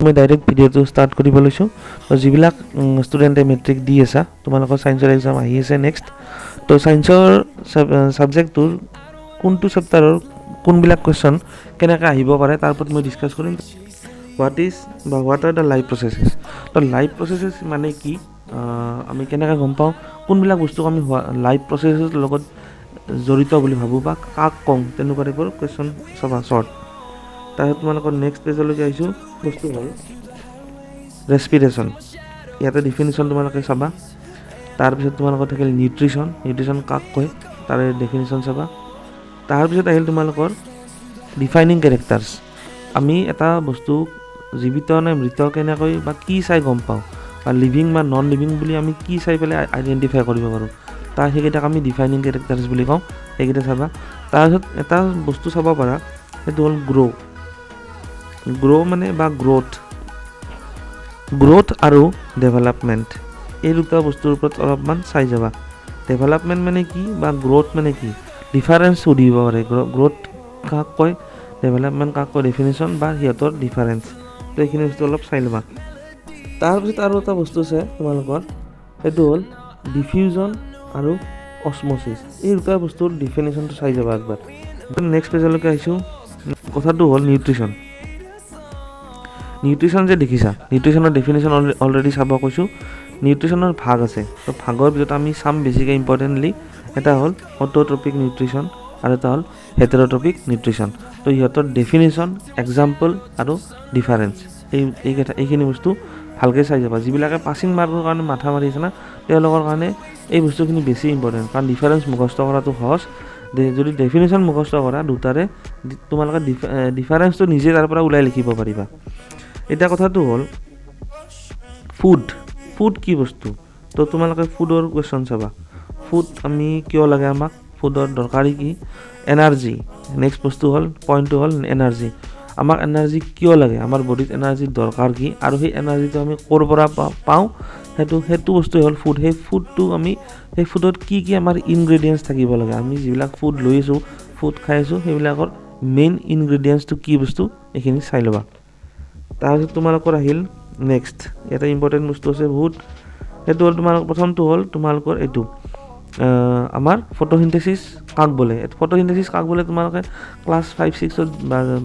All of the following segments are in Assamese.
মই ডাইৰেক্ট ভিডিঅ'টো ষ্টাৰ্ট কৰিব লৈছোঁ। তো যিবিলাক ষ্টুডেণ্টে মেট্ৰিক দি আছা, তোমালোকৰ ছায়েন্সৰ এক্সাম আহি আছে নেক্সট। তো ছায়েন্সৰ ছাবজেক্টটোৰ কোনটো চেপ্টাৰৰ কোনবিলাক কুৱেশ্যন কেনেকৈ আহিব পাৰে, তাৰ ওপৰত মই ডিছকাছ কৰিম। What is বা what are the life processes? তো লাইফ প্ৰচেছেছ মানে কি, আমি কেনেকৈ গম পাওঁ, কোনবিলাক বস্তুক আমি লাইফ প্ৰচেছৰ লগত জড়িত বুলি ভাবোঁ বা কাক কওঁ, তেনেকুৱা টাইপৰ কুৱেশ্যন চাবা শ্বৰ্ট। তাৰপিছত তোমালোকৰ নেক্সট পেজলৈকে আহিছোঁ। বস্তু হ'ল ৰেচপিৰেশ্যন, ইয়াতে ডেফিনেশ্যন তোমালোকে চাবা। তাৰপিছত তোমালোকৰ থাকিল নিউট্ৰিশ্যন, নিউট্ৰিশ্যন কাক কয় তাৰে ডেফিনেশ্যন চাবা। তাৰপিছত আহিল তোমালোকৰ ডিফাইনিং কেৰেক্টাৰ্ছ। আমি এটা বস্তু জীৱিত নে মৃত কেনেকৈ বা কি চাই গম পাওঁ, বা লিভিং বা নন লিভিং বুলি আমি কি চাই পেলাই আইডেণ্টিফাই কৰিব পাৰোঁ, তাৰ সেইকেইটাক আমি ডিফাইনিং কেৰেক্টাৰ্ছ বুলি কওঁ, সেইকেইটা চাবা। তাৰপিছত এটা বস্তু চাব পাৰা, সেইটো হ'ল গ্ৰ'। গ্ৰ' মানে বা গ্ৰ'থ, গ্ৰ'থ আৰু ডেভেলপমেণ্ট, এই দুটা বস্তুৰ ওপৰত অলপমান চাই যাবা। ডেভেলপমেণ্ট মানে কি বা গ্ৰ'থ মানে কি, ডিফাৰেঞ্চ সুধিব পাৰে। গ্ৰ'থ কাক কয়, ডেভেলপমেণ্ট কাক কয়, ডেফিনেশ্যন বা সিহঁতৰ ডিফাৰেঞ্চ। তো এইখিনি বস্তু অলপ চাই ল'বা। তাৰপিছত আৰু এটা বস্তু আছে তোমালোকৰ, সেইটো হ'ল ডিফিউজন আৰু অচমচিছ। এই দুটা বস্তুৰ ডিফিনেশ্যনটো চাই যাবা একবাৰ। নেক্সট পেজলৈকে আহিছোঁ। কথাটো হ'ল নিউট্ৰিশ্যন। নিউট্ৰিশ্যন যে দেখিছা, নিউট্ৰিশ্যনৰ ডেফিনেশ্যন অলৰেডি চাব কৈছোঁ। নিউট্ৰিশ্যনৰ ভাগ আছে, তো ভাগৰ ভিতৰত আমি চাম বেছিকৈ ইম্পৰ্টেণ্টলি এটা হ'ল অট'ট্ৰপিক নিউট্ৰিশ্যন আৰু এটা হ'ল হেটেৰ'ট্ৰপিক নিউট্ৰিশ্যন। তো সিহঁতৰ ডেফিনেশ্যন, এক্সাম্পল আৰু ডিফাৰেঞ্চ, এইকেইটা এইখিনি বস্তু ভালকৈ চাই যাবা। যিবিলাকে পাছিং মাৰ্কৰ কাৰণে মাথা মাৰি আছে না, তেওঁলোকৰ কাৰণে এই বস্তুখিনি বেছি ইম্পৰ্টেণ্ট, কাৰণ ডিফাৰেঞ্চ মুখস্থ কৰাটো সহজ। যদি ডেফিনেশ্যন মুখস্থ কৰা দুটাৰে, তোমালোকে ডিফাৰেঞ্চটো নিজে তাৰ পৰা ওলাই লিখিব পাৰিবা। এতিয়া কথাটো হ'ল ফুড। ফুড কি বস্তু? তো তোমালোকে ফুডৰ কুৱেশ্যন চাবা। ফুড আমি কিয় লাগে আমাক, ফুডৰ দৰকাৰী কি? এনাৰ্জি। নেক্সট বস্তু হ'ল, পইণ্টটো হ'ল এনাৰ্জি। আমাক এনাৰ্জি কিয় লাগে, আমাৰ বডিত এনাৰ্জিৰ দৰকাৰ কি, আৰু সেই এনাৰ্জিটো আমি ক'ৰ পৰা পাওঁ, সেইটো বস্তুৱে হ'ল ফুড। সেই ফুডটো আমি, সেই ফুডত কি কি আমাৰ ইনগ্ৰেডিয়েণ্টছ থাকিব লাগে, আমি যিবিলাক ফুড লৈ আছোঁ, ফুড খাই আছোঁ, সেইবিলাকৰ মেইন ইনগ্ৰেডিয়েণ্টছটো কি বস্তু, এইখিনি চাই ল'বা। তাৰপিছত তোমালোকৰ আহিল নেক্সট, ইয়াতে ইম্পৰ্টেণ্ট বস্তু আছে বহুত। সেইটো হ'ল তোমালোকৰ প্ৰথমটো হ'ল তোমালোকৰ এইটো আমাৰ ফটোসিনথেচিছ কাক বোলে। ফটোসিনথেচিছ কাক বোলে তোমালোকে ক্লাছ ফাইভ ছিক্সত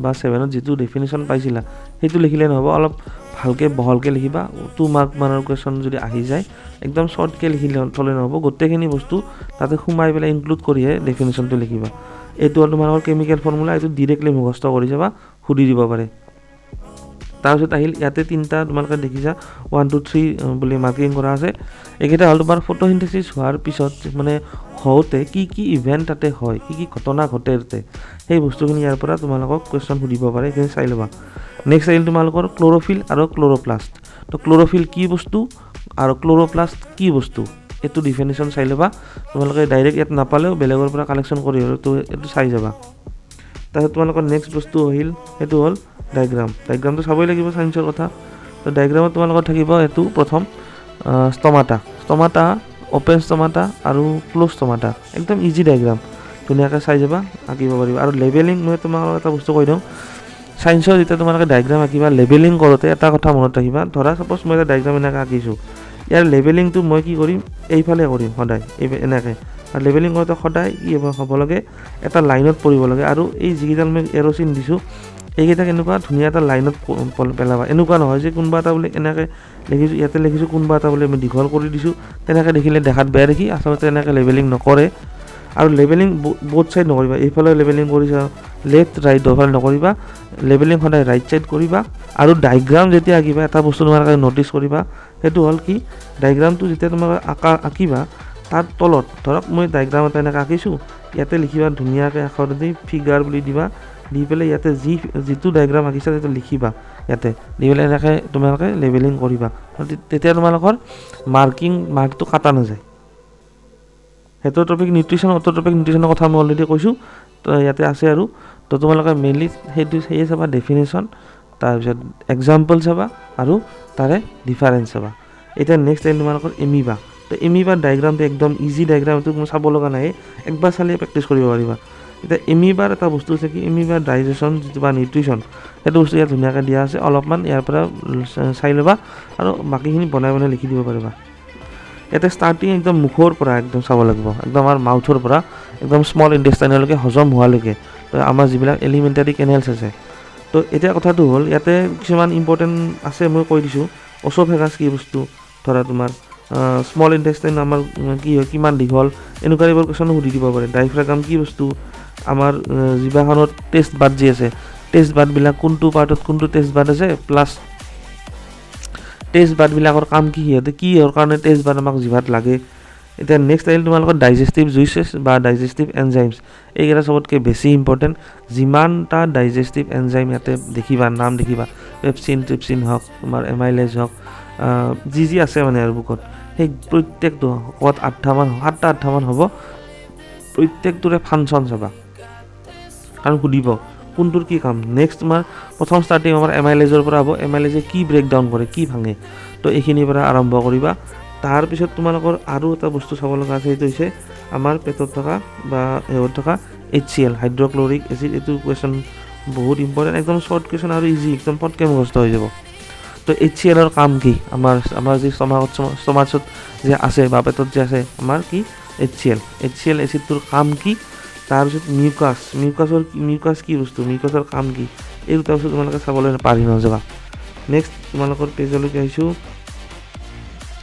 বা ছেভেনত যিটো ডেফিনেশ্যন পাইছিলা সেইটো লিখিলে নহ'ব, অলপ ভালকৈ বহলকৈ লিখিবা। 2 মাৰ্ক মানৰ কুৱেশ্যন যদি আহি যায়, একদম শ্বৰ্টকৈ লিখি থ'লে নহ'ব, গোটেইখিনি বস্তু তাতে সোমাই পেলাই ইনক্লুড কৰিহে ডেফিনেশ্যনটো লিখিবা। এইটো হ'ল তোমালোকৰ কেমিকেল ফৰ্মুলা, এইটো ডিৰেক্টলি মুখস্থ কৰি যাবা, সুধি দিব পাৰে। তাৰপিছত আহিল ইয়াতে তিনিটা তোমালোকে দেখিছা 1 2 3 বুলি মাৰ্কিং কৰা আছে। এইকেইটা হ'ল তোমাৰ ফটোসিনথেচিছ হোৱাৰ পিছত মানে হওঁতে কি কি ইভেণ্ট তাতে হয়, কি কি ঘটনা ঘটে তাতে, সেই বস্তুখিনি ইয়াৰ পৰা তোমালোকক কুৱেশ্যন সুধিব পাৰে, সেইখিনি চাই ল'বা। নেক্সট আহিল তোমালোকৰ ক্ল'ৰফিল আৰু ক্ল'ৰ'প্লাষ্ট। তো ক্ল'ৰফিল কি বস্তু আৰু ক্ল'ৰ'প্লাষ্ট কি বস্তু, এইটো ডিফিনেশ্যন চাই ল'বা। তোমালোকে ডাইৰেক্ট ইয়াত নাপালেও বেলেগৰ পৰা কালেকশ্যন কৰি হ'লেও তো এইটো চাই যাবা। তাৰপিছত তোমালোকৰ নেক্সট বস্তু আহিল, সেইটো হ'ল ডায়েগ্ৰাম। ডায়েগ্ৰামটো চাবই লাগিব ছায়েন্সৰ কথা। তো ডায়েগ্ৰামত তোমালোকৰ থাকিব এইটো প্ৰথম ষ্টমাটা, ষ্টমাটা, অ'পেন ষ্টমাটা আৰু ক্ল'জ ষ্টমাটা। একদম ইজি ডায়েগ্ৰাম, ধুনীয়াকৈ চাই যাবা, আঁকিব পাৰিবা। আৰু লেবেলিং, মই তোমালোকক এটা বস্তু কৈ দিওঁ, ছায়েন্সৰ যেতিয়া তোমালোকে ডায়েগ্ৰাম আঁকিবা, লেবেলিং কৰোঁতে এটা কথা মনত ৰাখিবা। ধৰা ছাপ'জ মই এটা ডায়েগ্ৰাম এনেকৈ আঁকিছোঁ, ইয়াৰ লেবেলিংটো মই কি কৰিম, এইফালে কৰিম সদায়, এই এনেকৈ। আৰু লেবেলিং কৰোঁতে সদায় কি হ'ব লাগে, এটা লাইনত পৰিব লাগে। আৰু এই যিকেইডাল মই এৰ' চিন দিছোঁ, এইকেইটা কেনেকুৱা ধুনীয়া এটা লাইনত পেলাবা। এনেকুৱা নহয় যে কোনোবা এটা বোলে এনেকৈ লিখিছোঁ, ইয়াতে লিখিছোঁ, কোনোবা এটা বোলে মই দীঘল কৰি দিছোঁ, তেনেকৈ দেখিলে দেখাত বেয়া দেখি। আচলতে এনেকৈ লেবেলিং নকৰে। আৰু লেবেলিং বোথ ছাইড নকৰিবা, এইফালে লেবেলিং কৰিছা, লেফ্ট ৰাইট দুফালে নকৰিবা, লেবেলিং সদায় ৰাইট ছাইড কৰিবা। আৰু ডায়েগ্ৰাম যেতিয়া আঁকিবা, এটা বস্তু তোমালোকে ন'টিছ কৰিবা, সেইটো হ'ল কি, ডায়েগ্ৰামটো যেতিয়া তোমালোকে আঁকিবা, তাৰ তলত ধৰক মই ডায়েগ্ৰাম এটা এনেকৈ আঁকিছোঁ, ইয়াতে লিখিবা ধুনীয়াকৈ আখৰ দি ফিগাৰ বুলি দিবা, দি পেলাই ইয়াতে যিটো ডায়েগ্ৰাম আঁকিছা সেইটো লিখিবা ইয়াতে দি পেলাই এনেকৈ তোমালোকে লেবেলিং কৰিবা। তেতিয়া তোমালোকৰ মাৰ্কটো কাটা নাযায়। হেটাৰট্ৰপিক নিউট্ৰিশ্যন, অট'ট্ৰপিক নিউট্ৰিশ্যনৰ কথা মই অলৰেডি কৈছোঁ, তো ইয়াতে আছে আৰু। তো তোমালোকে মেইনলি সেয়ে চাবা, ডেফিনেশ্যন, তাৰপিছত এক্সাম্পল চাবা আৰু তাৰে ডিফাৰেঞ্চ চাবা। এতিয়া নেক্সট আহিল তোমালোকৰ এমিবা। তো এমিবাৰ ডায়েগ্ৰামটো একদম ইজি ডায়েগ্ৰাম, এইটো কোনো চাব লগা নাই, একবাৰ চালে প্ৰেক্টিছ কৰিব পাৰিবা। এতিয়া এমিবাৰ এটা বস্তু আছে কি, এমিবাৰ ডাইজেশ্যন যিটো বা নিউট্ৰিশ্যন, সেইটো বস্তু ইয়াত ধুনীয়াকৈ দিয়া আছে। অলপমান ইয়াৰ পৰা চাই ল'বা আৰু বাকীখিনি বনাই বনাই লিখি দিব পাৰিবা। ইয়াতে ষ্টাৰ্টিং একদম মুখৰ পৰা একদম চাব লাগিব, একদম আমাৰ মাউথৰ পৰা একদম স্মল ইণ্টেষ্টাইনলৈকে হজম হোৱালৈকে তো আমাৰ যিবিলাক এলিমেণ্টাৰী কেনেলছ আছে। তো এতিয়া কথাটো হ'ল, ইয়াতে কিছুমান ইম্পৰ্টেণ্ট আছে, মই কৈ দিছোঁ। অচ'ফেগাছ কি বস্তু, ধৰা তোমাৰ স্মল ইণ্টেষ্টাইন আমাৰ কি হয়, কিমান দীঘল, এনেকুৱা টাইপৰ কুৱেশ্যনো সুধি দিব পাৰে। ডাইফ্ৰাগাম কি বস্তু, আমাৰ জিভাখনত টেষ্ট বাড যি আছে, টেষ্ট বাডবিলাক কোনটো পাৰ্টত কোনটো টেষ্ট বাড আছে, প্লাছ টেষ্ট বাডবিলাকৰ কাম কি, সিহঁতে কিহৰ কাৰণে টেষ্ট বাড আমাক জিভাত লাগে। এতিয়া নেক্সট আহিল তোমালোকৰ ডাইজেষ্টিভ জুইচেছ বা ডাইজেষ্টিভ এনজাইমছ। এইকেইটা চবতকৈ বেছি ইম্পৰ্টেণ্ট। যিমানটা ডাইজেষ্টিভ এনজাইম ইয়াতে দেখিবা, নাম দেখিবা, পেপচিন ট্ৰিপচিন হওক, তোমাৰ এমাইলেজ হওক, যি যি আছে মানে আৰু বুকত, সেই প্ৰত্যেকটো ক'ৰবাত 8টামান, 7টা 8টামান হ'ব, প্ৰত্যেকটোৰে ফাংচন চাবা, কাৰণ সুধিব কোনটোৰ কি কাম। নেক্সট তোমাৰ প্ৰথম ষ্টাৰ্টিং আমাৰ এমাইলেজৰ পৰা হ'ব, এমাইলেজে কি ব্ৰেক ডাউন কৰে, কি ভাঙে, তো এইখিনিৰ পৰা আৰম্ভ কৰিবা। তাৰপিছত তোমালোকৰ আৰু এটা বস্তু চাব লগা আছে, সেইটো হৈছে আমাৰ পেটত থকা বা শেহত থকা HCl, hydrochloric acid. এইটো কুৱেশ্যন বহুত ইম্পৰ্টেণ্ট, একদম শ্বৰ্ট কুৱেশ্যন আৰু ইজি, একদম পটকৈ মুখস্থ হৈ যাব। তো HClৰ কাম কি, আমাৰ যি ষ্টমাকত যে আছে বা পেটত যে আছে আমাৰ কি HCl, HCl এচিডটোৰ কাম কি। তাৰপিছত মিউকাছ, মিউকাছ কি বস্তু, মিউকাছৰ কাম কি, এই দুটা বস্তু তোমালোকে চাবলৈ পাৰি নাযাবা। নেক্সট তোমালোকৰ পেজলৈকে আহিছোঁ।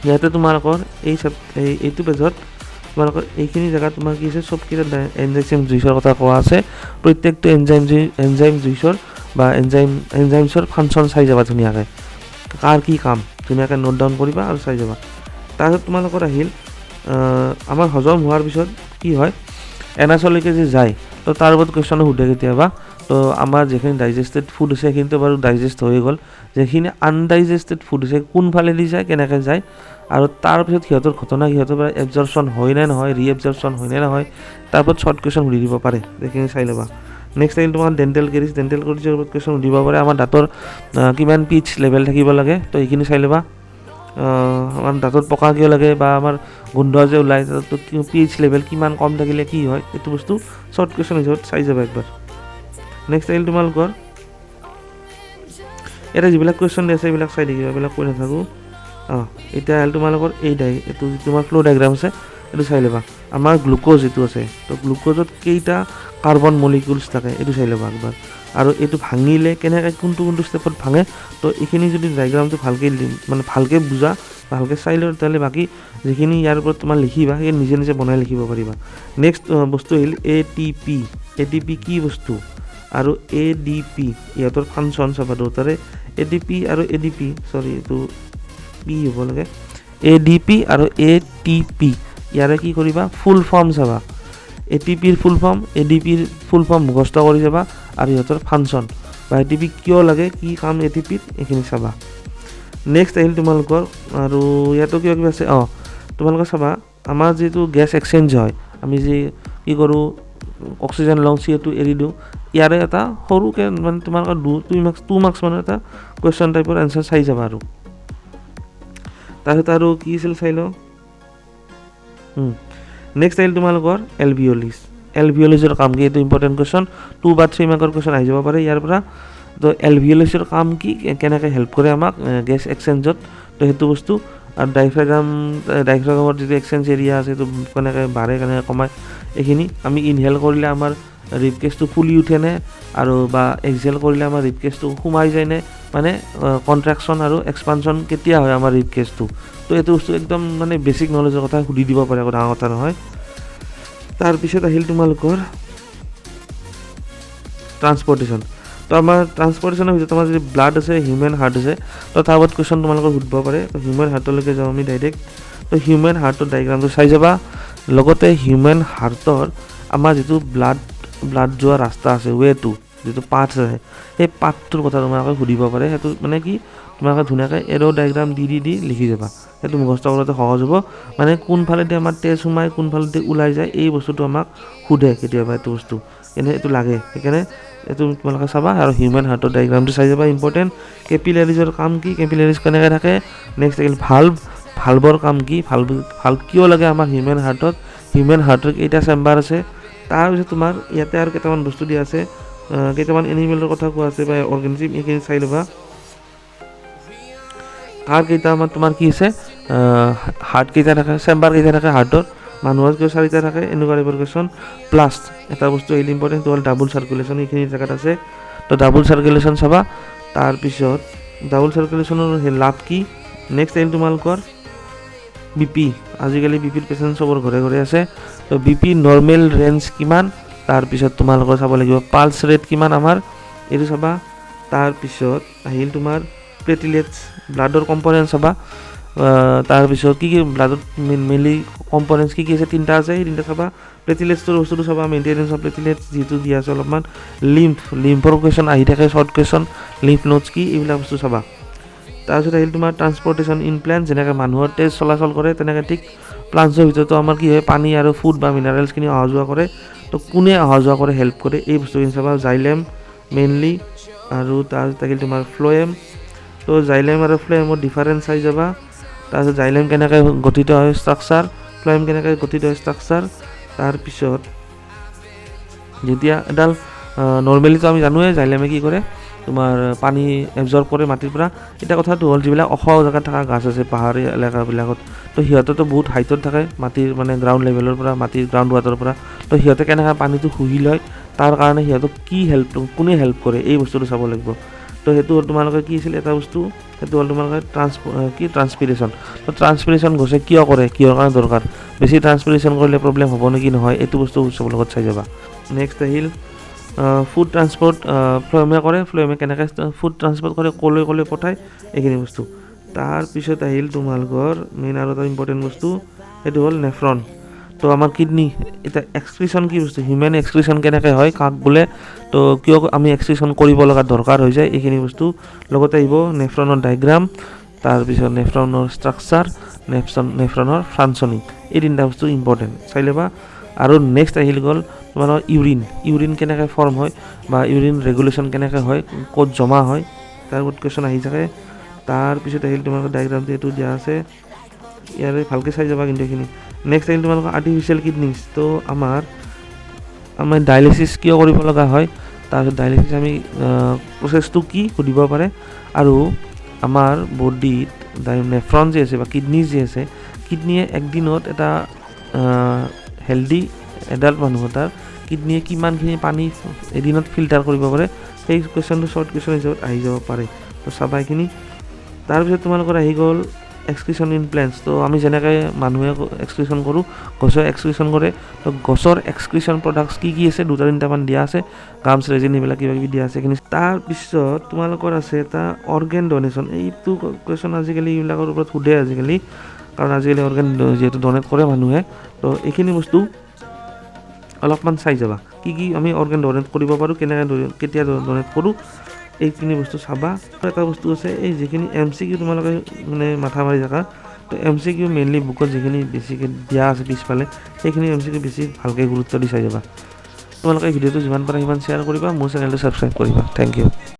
ইয়াতে তোমালোকৰ এইটো পেজত তোমালোকৰ এইখিনি জেগাত তোমাৰ কি আছে, চবকেইটা এনজাইম জুইচৰ কথা কোৱা আছে। প্ৰত্যেকটো এনজাইম জুইচৰ বা এনজাইমছৰ ফাংচন চাই যাবা ধুনীয়াকৈ, কাৰ কি কাম ধুনীয়াকৈ নোট ডাউন কৰিবা আৰু চাই যাবা। তাৰপিছত তোমালোকৰ আহিল আমাৰ হজম হোৱাৰ পিছত কি হয়, এনাচলৈকে যে যায়, তো তাৰ ওপৰত কুৱেশ্যনো সোধে কেতিয়াবা। তো আমাৰ যিখিনি ডাইজেষ্টেড ফুড আছে সেইখিনিতো বাৰু ডাইজেষ্ট হৈয়ে গ'ল, যিখিনি আনডাইজেষ্টেড ফুড আছে কোনফালেদি যায়, কেনেকৈ যায়, আৰু তাৰপিছত সিহঁতৰ ঘটনা, সিহঁতৰ পৰা এবজৰ্পশ্যন হয় নে নহয়, ৰি এবজৰ্পশ্যন হয় নে নহয়, তাৰ ওপৰত শ্বৰ্ট কুৱেশ্যন সুধি দিব পাৰে, সেইখিনি চাই ল'বা। নেক্সট আহিল তোমাৰ ডেণ্টেল কেৰিজ, ডেণ্টেল কেৰিজৰ ওপৰত কুৱেশ্যন সুধিব পাৰে। আমাৰ দাঁতৰ কিমান পিচ লেভেল থাকিব লাগে, তো এইখিনি চাই ল'বা। আমাৰ দাঁতত পকা কিয় লাগে বা আমাৰ গোন্ধ যে ওলায়, তো পিচ লেভেল কিমান কম থাকিলে কি হয়, এইটো বস্তু শ্বৰ্ট কুৱেশ্যন হিচাপত চাই যাবা একবাৰ। নেক্সট আহিল তোমালোকৰ ইয়াতে যিবিলাক কুৱেশ্যন দি আছে এইবিলাক চাই থাকিবা, এইবিলাক কৈ নাথাকোঁ। এতিয়া আহিল তোমালোকৰ এই এইটো যিটো তোমাৰ ফ্ল' ডায়েগ্ৰাম আছে এইটো চাই ল'বা। আমাৰ গ্লুক'জ যিটো আছে, তো গ্লুক'জত কেইটা কাৰ্বন মলিকিউলছ থাকে এইটো চাই ল'বা একবাৰ, আৰু এইটো ভাঙিলে কেনেকৈ কোনটো কোনটো ষ্টেপত ভাঙে, তো এইখিনি যদি ডায়েগ্ৰামটো ভালকৈ মানে ভালকৈ বুজা, ভালকৈ চাই লওঁ, তেতিয়াহ'লে বাকী যিখিনি ইয়াৰ ওপৰত তোমাৰ লিখিবা সেই নিজে নিজে বনাই লিখিব পাৰিবা। নেক্সট বস্তু আহিল ATP। ATP কি বস্তু আৰু ADP, ইহঁতৰ ফাংচন চাবা দুটাৰে। ATP আৰু ADP, চৰি এইটো পি হ'ব লাগে, ADP আৰু ATP, ইয়াৰে কি কৰিবা, ফুল ফৰ্ম চাবা। ATPৰ ফুল ফৰ্ম, ADPৰ ফুল ফৰ্ম মুখস্থ কৰি যাবা, আৰু ইহঁতৰ ফাংচন বা ATP কিয় লাগে, কি কাম ATPৰ, এইখিনি চাবা। নেক্সট আহিল তোমালোকৰ আৰু ইয়াতো কিবা কিবি আছে। তোমালোকে চাবা আমাৰ যিটো গেছ এক্সচেঞ্জ হয়, আমি যি কি কৰোঁ, অক্সিজেন লওঁ, CO2 এৰি দিওঁ, ইয়াৰে এটা সৰুকৈ মানে তোমালোকৰ 2 মাৰ্কছ মানে এটা কুৱেশ্যন টাইপৰ এনচাৰ চাই যাবা। আৰু তাৰপিছত আৰু কি আছিল চাই লওঁ। নেক্সট আহিল তোমালোকৰ এলভিঅলিছ। এলভিঅলিছৰ কাম কি, এইটো ইম্পৰ্টেণ্ট কুৱেশ্যন, 2 বা 3 মাৰ্কৰ কুৱেশ্যন আহি যাব পাৰে ইয়াৰ পৰা। তো এলভিঅলিছৰ কাম কি, কেনেকৈ হেল্প কৰে আমাক গেছ এক্সচেঞ্জত, তো সেইটো বস্তু। আৰু ডাইফ্ৰাগামৰ যিটো এক্সচেঞ্জ এৰিয়া আছে সেইটো কেনেকৈ বাঢ়ে, কেনেকৈ কমায়, এইখিনি। আমি ইনহেল কৰিলে আমাৰ ৰিব কেছটো ফুলি উঠেনে, আৰু বা এক্সহেল কৰিলে আমাৰ ৰিব কেছটো সোমাই যায়নে, মানে কণ্ট্ৰেকশ্যন আৰু এক্সপানশ্যন কেতিয়া হয় আমাৰ ৰিব কেছটো। তো এইটো বস্তু একদম মানে বেছিক নলেজৰ কথা সুধি দিব পাৰে, একো ডাঙৰ কথা নহয়। তাৰপিছত আহিল তোমালোকৰ ট্ৰান্সপৰ্টেশ্যন। তো আমাৰ ট্ৰান্সপৰ্টেশ্যনৰ ভিতৰত আমাৰ যদি ব্লাড আছে, হিউমেন হাৰ্ট আছে, তো তাৰ ওপৰত কুৱেশ্যন তোমালোকৰ সুধিব পাৰে। তো হিউমেন হাৰ্টলৈকে যাওঁ আমি ডাইৰেক্ট। তো হিউমেন হাৰ্টৰ ডায়েগ্ৰামটো চাই যাবা, লগতে হিউমেন হাৰ্টৰ আমাৰ যিটো ব্লাড যোৱা ৰাস্তা আছে, ৱেটো যিটো পাথ আছে, সেই পাথটোৰ কথা তোমালোকে সুধিব পাৰে। সেইটো মানে কি, তোমালোকে ধুনীয়াকৈ এৰ' ডায়েগ্ৰাম দি দি দি লিখি যাবা, সেইটো মুখস্থ কৰোঁতে সহজ হ'ব। মানে কোনফালেদি আমাৰ তেজ সোমাই, কোনফালেদি ওলাই যায়, এই বস্তুটো আমাক সোধে কেতিয়াবা, এইটো বস্তু কিন্তু এইটো লাগে, সেইকাৰণে এইটো তোমালোকে চাবা। আৰু হিউমেন হাৰ্টৰ ডায়েগ্ৰামটো চাই যাবা, ইম্পৰ্টেণ্ট। কেপিলাৰিজৰ কাম কি, কেপিলাৰিজ কেনেকৈ থাকে। নেক্সট আহিল ভাল্ভ, ভাল্ভৰ কাম কি, ভাল্ভ কিয় লাগে আমাৰ হিউমেন হাৰ্টত, হিউমেন হাৰ্টৰ কেইটা চেম্বাৰ আছে, তাৰপিছত তোমাৰ ইয়াতে আৰু কেইটামান বস্তু দিয়া আছে, কেইটামান এনিমেলৰ কথা কোৱা আছে বা অৰ্গেনিজিম, এইখিনি চাই ল'বা। কাৰ কেইটামান তোমাৰ কি আছে, হাৰ্ট কেইটা থাকে, চেম্বাৰ কেইটা থাকে হাৰ্টৰ, মানুহৰ কিয় চাৰিটা থাকে, এনেকুৱা টাইপৰ কুৱেশ্যন। প্লাছ এটা বস্তু আহিলে ইম্পৰ্টেণ্ট, সেইটো হ'ল ডাবুল চাৰ্কুলেশ্যন, এইখিনি জেগাত আছে। তো ডাবুল চাৰ্কুলেশ্যন চাবা। তাৰপিছত ডাবুল চাৰ্কুলেশ্যনৰ লাভ কি। নেক্সট আহিল তোমালোকৰ বিপি। আজিকালি বিপিৰ পেচেণ্ট চবৰ ঘৰে ঘৰে আছে। তো বিপি নৰ্মেল ৰেঞ্জ কিমান, তাৰপিছত তোমালোকৰ চাব লাগিব পালছ ৰেট কিমান আমাৰ, এইটো চাবা। তাৰপিছত আহিল তোমাৰ প্লেটিলেটছ, ব্লাডৰ কম্পনেণ্ট চাবা। তাৰপিছত কি কি ব্লাডত মেইনলি কম্পনেণ্টছ কি কি আছে, তিনিটা আছে, সেই তিনিটা চাবা। প্লেটিলেটছৰ বস্তুটো চাবা, মেইনটেনেঞ্চ অফ প্লেটিলেটছ যিটো দিয়া আছে অলপমান। লিম্ফৰ কুৱেশ্যন আহি থাকে, শ্বৰ্ট কুৱেশ্যন, লিম্ফ নোডছ কি, এইবিলাক বস্তু চাবা। তাৰপিছত আহিল তোমাৰ ট্ৰান্সপৰ্টেশ্যন ইন প্লেণ্ট, যেনেকৈ মানুহৰ তেজ চলাচল কৰে তেনেকৈ ঠিক প্লাণ্টছৰ ভিতৰতো আমাৰ কি হয়, পানী আৰু ফুড বা মিনাৰেলছখিনি অহা যোৱা কৰে। তো কোনে অহা যোৱা কৰে, হেল্প কৰে, এই বস্তুখিনি চাবা। জাইলেম মেইনলি, আৰু তাৰপিছত আহিল তোমাৰ ফ্ল'য়েম। তো জাইলেম আৰু ফ্ল'য়েমৰ ডিফাৰেঞ্চ চাই যাবা। তাৰপিছত জাইলেম কেনেকৈ গঠিত হয় ষ্ট্ৰাকচাৰ, ফ্ল'য়েম কেনেকৈ গঠিত হয় ষ্ট্ৰাকচাৰ। তাৰপিছত যেতিয়া এডাল নৰ্মেলিতো আমি জানোৱেই জাইলেমে কি কৰে, তোমাৰ পানী এবজৰ্ব কৰে মাটিৰ পৰা। এতিয়া কথাটো হ'ল যিবিলাক ওখ জেগাত থকা গাছ আছে পাহাৰীয়া এলেকাবিলাকত, তো সিহঁতেতো বহুত হাইটত থাকে মাটিৰ, মানে গ্ৰাউণ্ড লেভেলৰ পৰা, মাটিৰ গ্ৰাউণ্ড ৱাটাৰৰ পৰা। তো সিহঁতে কেনেকৈ পানীটো শুহি লয়, তাৰ কাৰণে সিহঁতক কি হেল্প, কোনে হেল্প কৰে, এই বস্তুটো চাব লাগিব। তো সেইটো হ'ল তোমালোকে কি আছিল এটা বস্তু, সেইটো হ'ল তোমালোকে ট্ৰান্সপিৰেশ্যন। তো ট্ৰান্সপিৰেশ্যন গছে কিয় কৰে, কিহৰ কাৰণে দৰকাৰ, বেছি ট্ৰান্সপিৰেশ্যন কৰিলে প্ৰব্লেম হ'ব নেকি নহয়, এইটো বস্তু চবৰ লগত চাই যাবা। নেক্সট আহিল ফুড ট্ৰান্সপৰ্ট, ফ্ল'য়েমে কৰে, ফ্ল'য়েমে কেনেকৈ ফুড ট্ৰান্সপৰ্ট কৰে, ক'লৈ ক'লৈ পঠায়, এইখিনি বস্তু। তাৰপিছত আহিল তোমালোকৰ মেইন আৰু এটা ইম্পৰ্টেণ্ট বস্তু, সেইটো হ'ল নেফ্ৰন। তো আমাৰ কিডনী, এতিয়া এক্সক্ৰিশ্যন কি বস্তু, হিউমেন এক্সক্ৰিশ্যন কেনেকৈ হয়, কাক বোলে, তো কিয় আমি এক্সক্ৰিশ্যন কৰিব লগা দৰকাৰ হৈ যায়, এইখিনি বস্তু। লগতে আহিব নেফ্ৰনৰ ডায়েগ্ৰাম, তাৰপিছত নেফ্ৰনৰ ষ্ট্ৰাকচাৰ, নেফ্ৰনৰ ফাংচনিং, এই তিনিটা বস্তু ইম্পৰ্টেণ্ট চাই ল'বা। আৰু নেক্সট আহিল গ'ল তোমালোকৰ ইউৰিন, ইউৰিন কেনেকৈ ফৰ্ম হয় বা ইউৰিন ৰেগুলেশ্যন কেনেকৈ হয়, ক'ত জমা হয়, তাৰ ওপৰত কুৱেশ্যন আহি থাকে। তাৰপিছত আহিল তোমালোকৰ ডায়েগ্ৰামটো এইটো দিয়া আছে, ইয়াৰে ভালকৈ চাই যাবা কিন্তু এইখিনি। নেক্সট আহিল তোমালোকৰ আৰ্টিফিচিয়েল কিডনিজ। তো আমাৰ ডায়েলিচিছ কিয় কৰিব লগা হয়, তাৰপিছত ডায়েলিচিছ আমি প্ৰচেছটো কি সুধিব পাৰে। আৰু আমাৰ বডিত নেফ্ৰন যে আছে বা কিডনি যে আছে, কিডনিয়ে একদিনত এটা হেল্ডি এডাল্ট মানুহ এটাৰ কিডনিয়ে কিমানখিনি পানী এদিনত ফিল্টাৰ কৰিব পাৰে, সেই কুৱেশ্যনটো শ্বৰ্ট কুৱেশ্যন হিচাপত আহি যাব পাৰে। তো চাবা এইখিনি। তাৰপিছত তোমালোকৰ আহি গ'ল এক্সক্ৰিশ্যন ইন প্লেণ্টছ। তো আমি যেনেকৈ মানুহে এক্সক্ৰিশ্যন কৰোঁ, গছে এক্সক্ৰিশ্যন কৰে। তো গছৰ এক্সক্ৰিশ্যন প্ৰডাক্টছ কি কি আছে, দুটা তিনিটামান দিয়া আছে, গামছ, ৰেজিন এইবিলাক কিবা কিবি দিয়া আছে এইখিনি। তাৰপিছত তোমালোকৰ আছে এটা অৰ্গেন ডনেশ্যন। এইটো কুৱেশ্যন আজিকালি এইবিলাকৰ ওপৰত সোধে আজিকালি, কাৰণ আজিকালি অৰ্গেন যিহেতু ডনেট কৰে মানুহে। তো এইখিনি বস্তু অলপমান চাই যাবা, কি কি আমি অৰ্গেন ডনেট কৰিব পাৰোঁ, কেনেকৈ কেতিয়া ডনেট কৰোঁ, এইখিনি বস্তু চাবা। আৰু এটা বস্তু আছে, এই যিখিনি এম চি কিউ তোমালোকে মানে মাথা মাৰি থাকা, তো এম চি কিউ মেইনলি বুকত যিখিনি বেছিকৈ দিয়া আছে পিছফালে, সেইখিনি এম চি কিউ বেছি ভালকৈ গুৰুত্ব দি চাই যাবা। তোমালোকে ভিডিঅ'টো যিমান পাৰা সিমান শ্বেয়াৰ কৰিবা, মোৰ চেনেলটো ছাবস্ক্ৰাইব কৰিবা। Thank you.